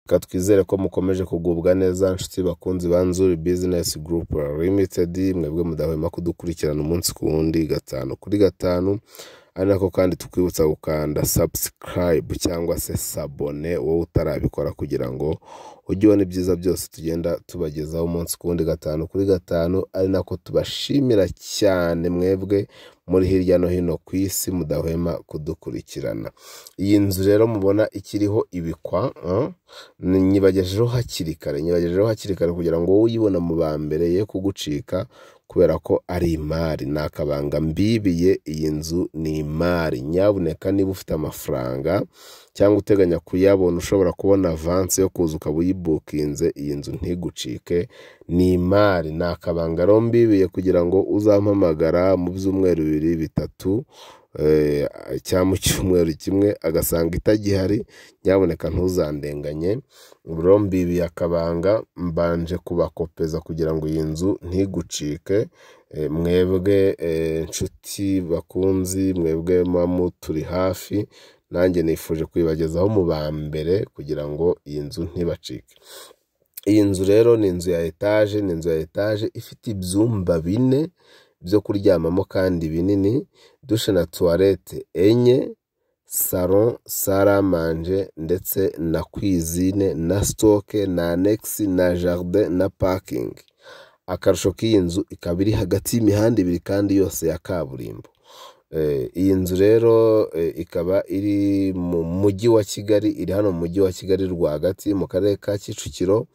Reka twizere ko mukomeje kugubwa neza, nshuti bakunzi ba Nzuri Business Group Limited, mwebwe mudahwema kudukurikirana umunsi ku wundi, gatanu kuri gatanu. Ari nako kandi tukwibutsa gukanda subscribe cyangwa se s'abonner wowe utarabikora, kugira ngo ujye ubona ibyiza byose tugenda tubagezaho umunsi ku wundi, gatanu kuri gatanu. Ari nako tubashimira cyane mwebwe muri hirya no hino ku isi mudahwema kudukurikirana. Iyi nzu rero mubona ikiriho ibikwa, nyibagejejeho hakiri kare, nyibagejejeho hakiri kare kugira ngo wowe uyibona mu ba mbere ye kugucika, kubera ko ari imari. Ni akabanga mbibiye, iyi nzu ni imari. Nyabuneka niba ufite amafaranga cyangwa uteganya kuyabona, ushobora kubona avance yo kuza ukaba uyibukinze, iyi nzu ntigucike, ni imari. Ni akabanga rero mbibiye kugira ngo uzampamagara mu byumweru 2, 3 cyangwa mu cyumweru kimwe agasanga itagihari, nyabuneka ntuzandenganye. Rero mbibiye akabanga, mbanje kubakopeza kugira ngo iyi nzu ntigucike. Mwebwe nshuti bakunzi, mwebwe muba muturi hafi, nanjye nifuje kuyibagezaho mu ba mbere kugira ngo iyi nzu ntibacike. Iyi nzu rero ni inzu ya etaje, ni inzu ya etaje ifite ibyumba 4 byo kuryamamo kandi binini, douche na toilette 4, salon, salle à manger ndetse na cuisine na stock na annexe na jardin na parking. Akarusho k'iyi nzu, ikaba iri hagati y'imihanda ibiri kandi yose ya kaburimbo. Iyi nzu rero ikaba iri mu mujyi wa Kigali, iri hano mu mujyi wa Kigali rwagati, mu karere ka Kicukiro,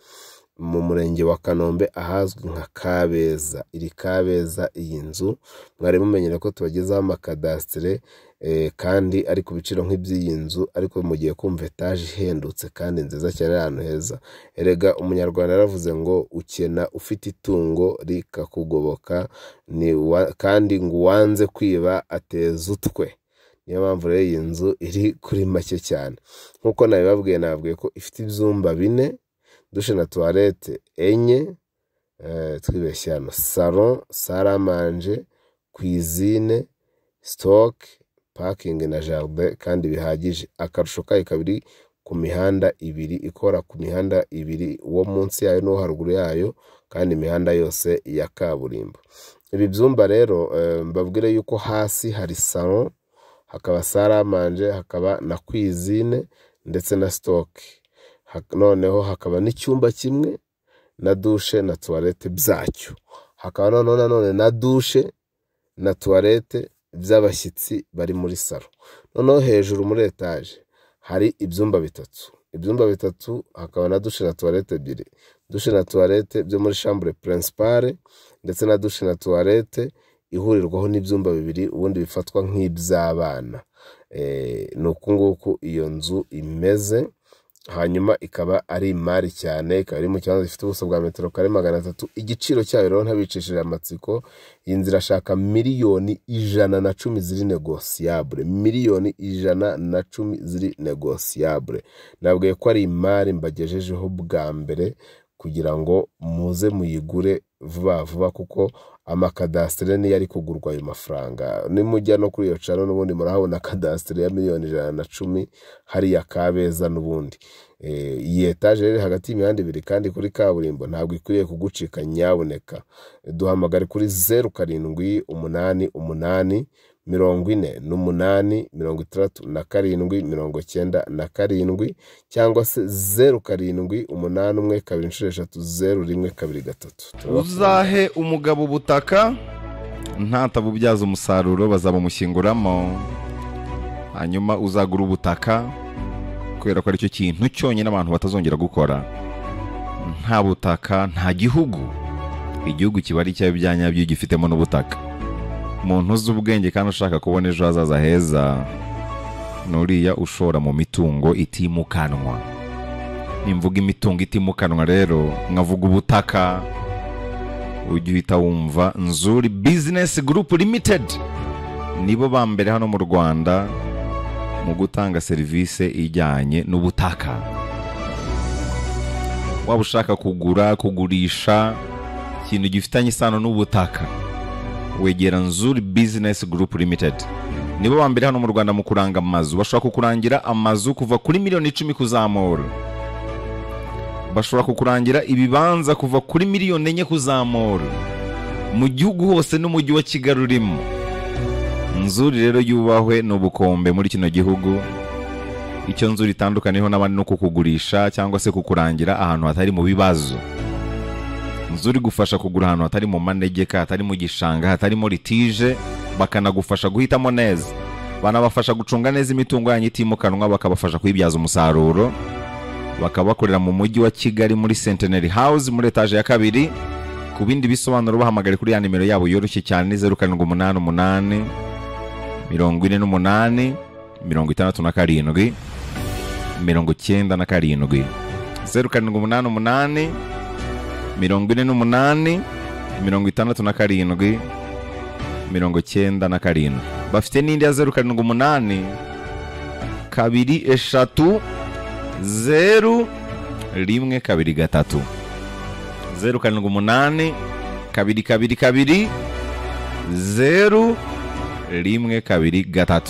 mu murenge wa Kanombe, ahazwi nka Kabeza. Iri Kabeza iyi nzu. Mwari mumenyere ko tubagezaho amakadasitire kandi ari ku biciro nk'iby'iyi nzu, ariko mugiye kumva etaje ihendutse kandi nziza cyane, ahantu heza. Erega umunyarwanda yaravuze ngo ukena ufite itungo rikakugoboka, kandi ngo uwanze kwiba ateza utwe. Niyo mpamvu rero iyi nzu iri kuri make cyane. Nk'uko nabibabwiye, nababwiye ko ifite ibyumba 4, douche na toilette 4, twibeshye hano, salon, salle à manger, cuisine, stock, parking na jardin kandi bihagije. Akarusho kayo kabiri ku mihanda ibiri, ikora ku mihanda ibiri, uwo munsi yayo n'uwo haruguru yayo, kandi imihanda yose ya kaburimbo. Ibi byumba rero, mbabwire yuko hasi hari salon, hakaba salle à manger, hakaba na cuisine ndetse na stock. Noneho hakaba n'icyumba kimwe na douche na toilette byacyo, hakaba noneho nanone na douche na toilette by'abashyitsi bari muri salon. Noneho hejuru muri etaje hari ibyumba 3, ibyumba 3, hakaba na douche na toilette 2, douche na toilette byo muri chambre principale, ndetse na douche na toilette ihurirwaho n'ibyumba 2 ubundi bifatwa nk'iby'abana. Ni uku nguku iyo nzu imeze. Hanyuma ikaba ari imari cyane, ikaba iri mu kibanza gifite ubuso bwa metero kare 300. Igiciro cyayo rero, ntabicishije amatsiko, iyi nzu irashaka miliyoni 110 ziri négociable, miliyoni 110 ziri négociable. Nabwiye ko ari imari mbagejejeho bwa mbere kugira ngo muze muyigure vuba vuba, kuko amakadasitire niyo ari kugurwa ayo mafaranga. Nimujya no kuri iyo channel n'ubundi murahabona kadasitire ya miliyoni 110 hariya Kabeza n'ubundi. Iyi etaje rero hagati y'imihanda ibiri kandi kuri kaburimbo ntabwo ikwiriye kugucika. Nyabuneka duhamagare kuri 0788 48 67 97, cyangwa se 0781 220 123. Turabakunda. Uzahe umugabo ubutaka, ntatabubyaza umusaruro bazabumushyinguramo. Hanyuma uzagura ubutaka, kubera ko aricyo kintu cyonyine abantu batazongera gukora. Nta butaka nta gihugu. Igihugu kiba ari icyawe bya nyabyo iyo gifitemo n'ubutaka. Umuntu uzi ubwenge kandi ushaka kubona ejo hazaza heza ni uriya ushora mu mitungo itimukanwa. Nimvuga imitungo itimukanwa rero nkavuga ubutaka, ujye uhita wumva Nzuri Business Group Limited. Nibo ba mbere hano mu Rwanda mu gutanga serivisi ijyanye n'ubutaka. Waba ushaka kugura, kugurisha ikintu gifitanye isano n'ubutaka, wegera Nzuri Business Group Limited. Nibo ba mbere hano mu Rwanda mu kuranga amazu. Bashobora kukurangira amazu kuva kuri miliyoni 10 kuzamura. Bashobora kukurangira ibibanza kuva kuri 4 miliyoni kuzamura mu gihugu hose n'umujyi wa Kigali urimo. Nzuri rero yubahwe, ni ubukombe muri kino gihugu. Icyo Nzuri itandukaniyeho n'abandi no kukugurisha cyangwa se kukurangira ahantu hatari mu bibazo. Nzuri gufasha kugura ahantu hatari mu manegeka, hatari mu gishanga, hatarimo litige, bakanagufasha guhitamo neza. Banabafasha gucunga neza imitungo yanyu itimukanwa, bakabafasha kuyibyaza umusaruro. Bakaba bakorera mu mujyi wa Kigali muri Centenary House muri etaje ya kabiri. Ku bindi bisobanuro bahamagare kuri ya nimero yabo yoroshye cyane, ni 0788 48 67 97, 0788 48 67 97. Bafite n'indi ya 078 2 3 0 1 2 3, 078 2 2 2 0 1 2 3.